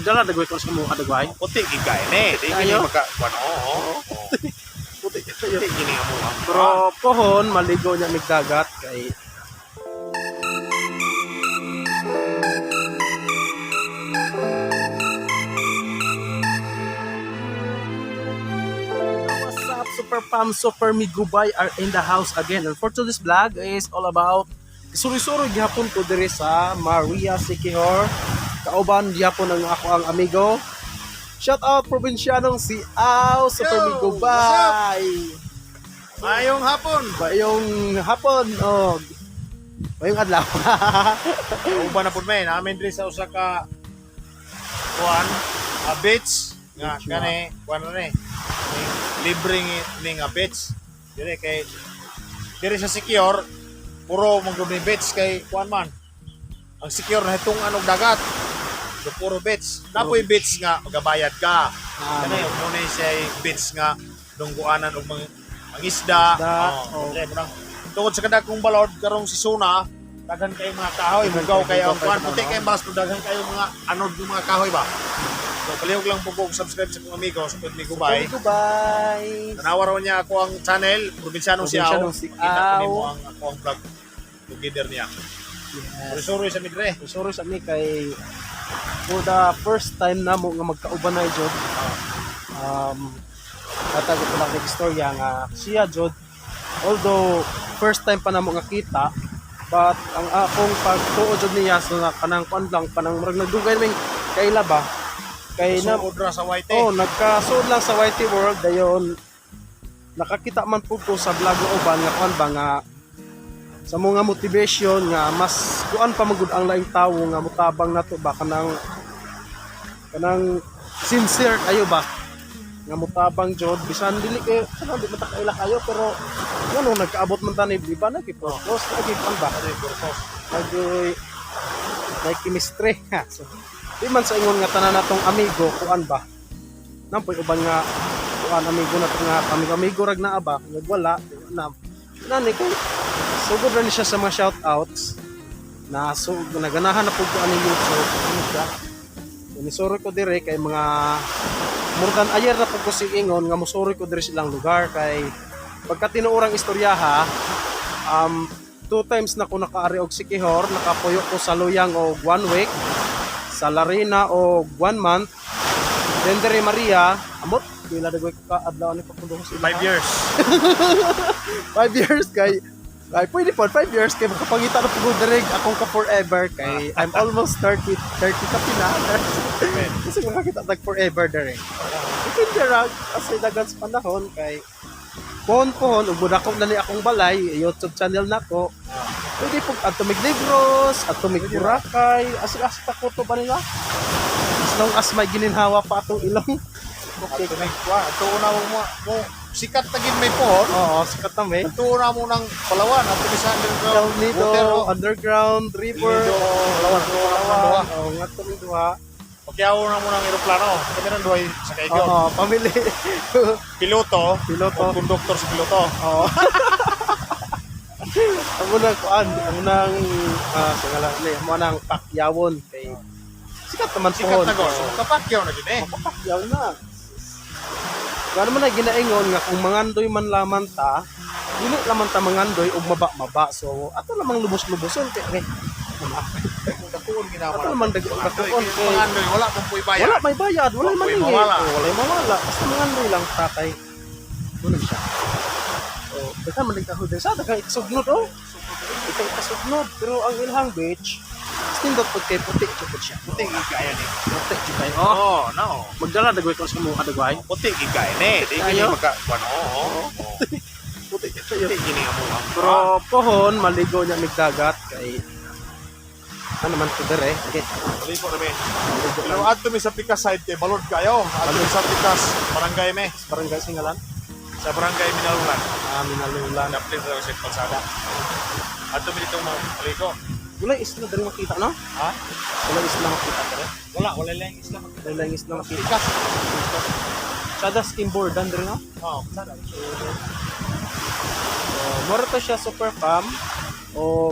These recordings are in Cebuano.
Magdala dagway ko sa mga kadagway. Puti gid kay ni. Di gini Ayo. maka kuan, oo. Puti. Puti gini amo ang. Pero pohon maligo niya mig dagat kay. What's up, Super Pam, Super Migubay are in the house again. And for today's vlog is all about suri-suri gihapon ko diri sa Maria Siquijor. Kauban gihapon ang ako ang amigo. Shout out probinsyanong si Aw, Super Yo, Migubay. Mayong hapon. Bayong hapon og bayong adlaw. Uban na pud may namin diri sa usa ka kuan, a beach nga Beach, kani kuan na ni. Ning libre ni nga beach. Dire kay dire sa Siquijor puro mong ni beach kay kuan man. Ang Siquijor na hitong anog dagat. So puro beach. Napoy beach nga magabayad ka. Ah, Kani mo ni siya beach nga dungguanan og mga ang isda. Isda, Oh, oh. oh. Tungod sa kadakong balod karong si Suna, daghan kayo mga kahoy, Daghan mugaw kayo, kayo ang mugaw kuan, kayo puti tanan, kayo balas pero daghan kayo mga anod ng mga kahoy ba. So palihog lang po ko subscribe sa akong amigo sa Pwede Gubay. Gubay. Tanawa raw niya ako ang channel, Probinsyanong Siaw. Probinsyano si Makita ko Aw. nimo ang ako ang vlog together niya. Yes. Suri sa midre. Sorry sa mi kay for the first time na mo nga magkauban na jud. Hatag ko lang kay istorya nga siya jud, although first time pa namo nga kita, but ang akong pagtuo jud niya so na kanang kuan lang, kanang murag nagdugay ming kaila ba kay na. Suod ra sa white. Oh, nagkasuod lang sa YT World dayon nakakita man pud ko sa vlog ng uban nga kuan ba nga sa mga motivation nga mas kuan pa magud ang laing tawo nga mutabang nato ba, kanang kanang sincere kayo ba nga mutabang jud bisan dili kayo kanang di man ta kaila kayo, pero ngano nagkaabot man ta ni, di ba, nagki-purpose, nagi kuan ba, nag may chemistry. So, di man sa ingon nga tanan natong amigo kuan ba, nampoy uban nga kuan amigo na nga amigo amigo rag naa ba nga wala na nani kay sugod ra ni siya sa mga shoutouts na so naganahan na pud ko ani YouTube ano siya. So, nisuro ko dire kay mga more than a year na pud ko si ingon nga musuri ko dire silang lugar kay pagka tinuorang istoryaha, two times na ko nakaari og Siquijor. Nakapuyo ko sa Luyang og one week, sa Larena og one month, then diri Maria amot pila dagway ka adlaw ni papundo ko sa 5 years. 5 years kay ay pwede po 5 years kay makapangita na pugod diri akong ka forever kay I'm almost 30 30 ka pina kasi makakita tag forever diri. Depende ra kasi dagan sa panahon kay pohon pohon ug mudako na ni akong balay, YouTube channel nako. Pwede po adto mig Negros, adto mig Boracay, asa asa ta ko to ba nila, as long as may gininhawa pa atong ilong. Okay. Ato may kuan, ato na mo mo sikat na gid may pohon. Oo, sikat na may Ato na mo ng Palawan, ato sa underground El Nido, water, oh. Underground River, Nido, Palawan, ato na mo ng duha. Oo, nga to ning duha. Pakiyaw na mo ng eroplano. Kami ng duha sa kay Oo, pamili. Piloto, Piloto. o konduktor sa piloto. Oo. Ang unang kuan, ang unang sa ngalan ni, mo nang pakyawon kay sikat naman Sikat pohon. na go. So kapakyaw na gid eh. Mapapakyaw na. Gano man na ginaingon nga kung mangandoy man laman ta, dili laman ta mangandoy og maba-maba. So ato lamang lubos-luboson kay eh, Dakuon ginawa. Ato naman dakuon kay Mangandoy wala pong puy bayad. wala may bayad, wala Wala maningil. mawala. Oh, walay mawala. Basta mangandoy lang ta kay ano siya. Oh, daghan man kahoy diri sa daghang ikasugnod oh. Ikaw ikasugnod pero ang ilhang beach nindot pud kay puti jud siya. Puti gid kaya ni. Puti jud kayo. Oh, Oh, no. magdala dagway ko sa mga kadagway. Puti gid kaya ni. Di gini Ayo. maka kuan, oo. Puti kayo. Puti gini amo ang. Pero pohon maligo niya mig dagat kay ano man to dire. Okay. Maligo na me. Maligo Pero lang. adto mi sa Pikas side kay balod kayo. Adto mi sa Pikas barangay me. Barangay Singalan. Sa barangay Minalulan. Ah, Minalulan. Daplin sa sa kalsada. Adto mi dito maligo. Wala isla diri makita no? Ha? Wala isla makita diri. Wala, wala lang isla. Wala lang isla makita. Pikas. Sada skimboardan diri no? Oh, kalsada. So, mura to siya, super fam. O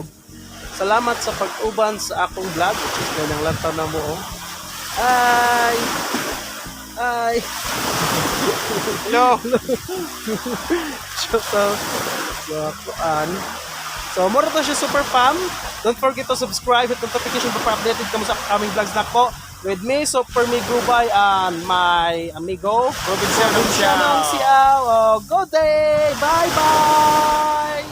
salamat sa pag-uban sa akong vlog, which is ganang lantaw na mo. Oh. Hi! Hello. Shout out sa kuan. So, mao to siya, Super Fam. Don't forget to subscribe, hit notification para updated kamo sa upcoming vlogs nako. With me, Super Migubay and my amigo, Provincial Shalom Siaw. Oh, good day! Bye-bye!